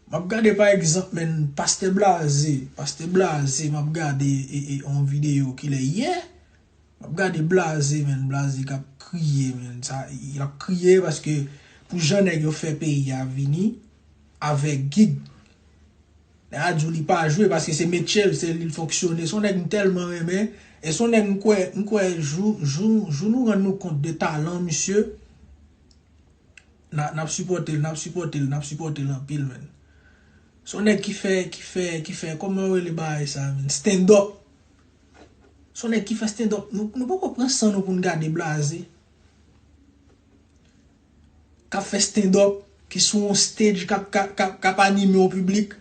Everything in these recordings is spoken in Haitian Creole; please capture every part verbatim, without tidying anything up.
M ap gade pa egzanp, menn, Pastè Blaze, Pastè Blaze, m ap gade e, e, yon videyo kilè yè. M ap gade Blaze, menn, Blaze k ap kriye, menn. Sa, l ap kriye paske pou jan nèg yo fè peyi a vini avèk gig. Nèg la di w li pa jwe paske se metye l, se li l fonksyone. Se yon nèg m tèlman renmen. E se yon nèg m kwè, m kwè jou, jou, jou nou rann nou kont de talan misye, n a, n ap sipòte l, n ap sipòte l, n ap sipòte l anpil, menn. Se yon nèg ki fè, ki fè, ki fè, kòman yo rele bagay sa, menn? Stand up. Se yon nèg ki fè stand up. Nou, nou poko pran san nou pou n gade Blaze. K ap fè stand up, ki sou yon stage, k ap, k ap, k ap, k ap anime yon piblik.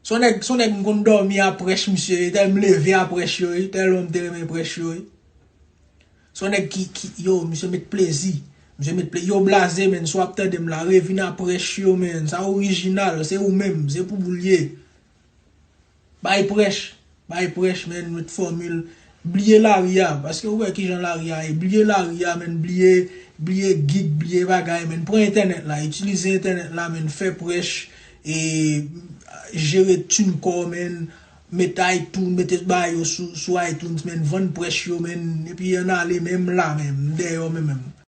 Se yon nèg, se yon nèg m konn dòmi a prèch misye, tèl m leve a prèch yo, wi, tèlman m te renmen prèch yo, wi. Se yon nèg ki, ki, yo, misye met plezi. Misye met plezi. Yo, Blaze, menn, si w ap tande m la, revin a prèch yo, menn. Sa orijinal, se ou menm, se pou ou l ye. Bay prèch, bay prèch, menn, met fòmil. Bliye lari a, paske ou wè kijan lari a ye. Bliye lari a, menn, bliye, bliye gig, bliye bagay, menn. Pran entènèt la, itilize entènèt la, menn, fè prèch, e jere TuneCore, menn, met iTunes, mete bagay yo sou, sou iTunes, menn, vann prèch yo, menn, epi ann ale menm la menm, m dèyè w menm, menm.